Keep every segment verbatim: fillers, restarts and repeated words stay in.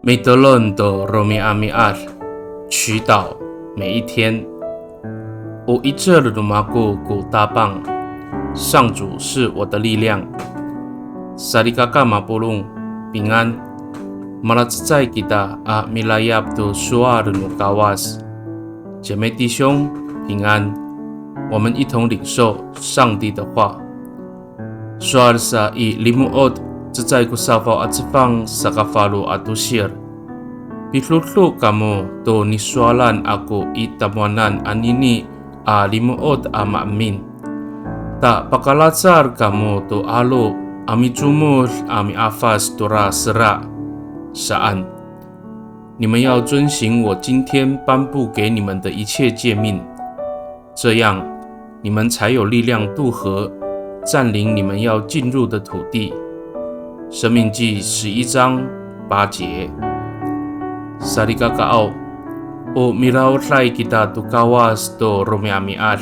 Mitolon to romi'ami'ad, 祈祷每一天。O icel no mako ko Tapang, 上主是我的力量。Salikaka mapolong, 平安。Malacecay kita a milayap to sowal no Kawas. 姐妹弟兄，平安。我们一同领受上帝的话。Sowal sa i Limo'ot cecay ko safaw a cefang sakafalo a tosir. Pido^do^ kamo to nisowalan ako i tamowanan anini a limo'ot a maemin. Ta pakalacal kamo to 'alo a micomod a mi'afas tora sera saan. 你们要遵行我今天颁布给你们的一切诫命，这样你们才有力量渡河，占领你们要进入的土地。申命记十一章八节。Salikakaaw, o miraoday kita to Kawas to romi'ami'ad.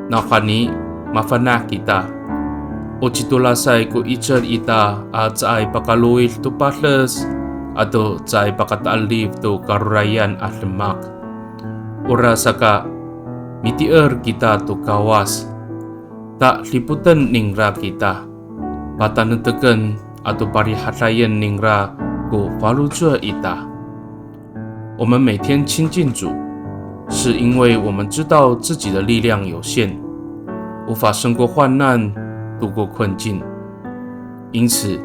Nawhani, mafana' kita. O citolasay ko icel ita a caay pakalowid to pades, ato caay pakata'elif to karorayan a demak. Orasaka, mitier kita to Kawas. Ta dipoten ningra kita. Pataneteken ato parihadayen ningra ko faloco' ita. 我们每天亲近主，是因为我们知道自己的力量有限，无法胜过患难，度过困境。因此，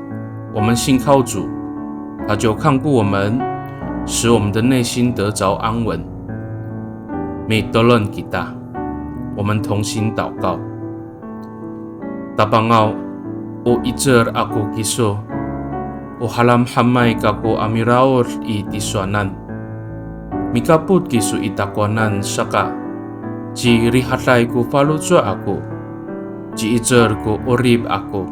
我们信靠主，他就看顾我们，使我们的内心得着安稳。Mitolon kita，我们同心祷告。 Tapangaw, o icel ako kiso, o halamhamay kako a miraod i tisowanan. Mikapot kiso i takowanan saka, cirihaday ko faloco' ako, ci'icel ko 'orip ako.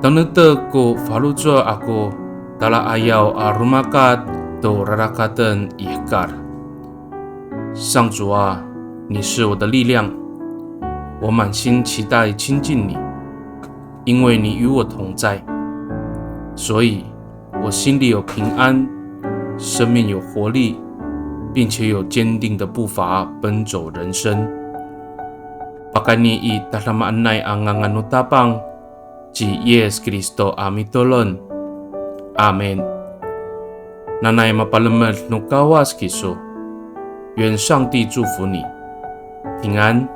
Tanetek ko faloco' ako, tala'ayaw a romakat to rarakaten i hekal. 上主啊，你是我的力量，我满心期待亲近你，因为你与我同在，所以我心里有平安，生命有活力，并且有坚定的步伐奔走人生。Pakayni i tadamaanay a ngangan no Tapang, ci Yis Kristo a mitolon. Amin. Nanay mapalemed no Kawas kiso. 愿上帝祝福你，平安。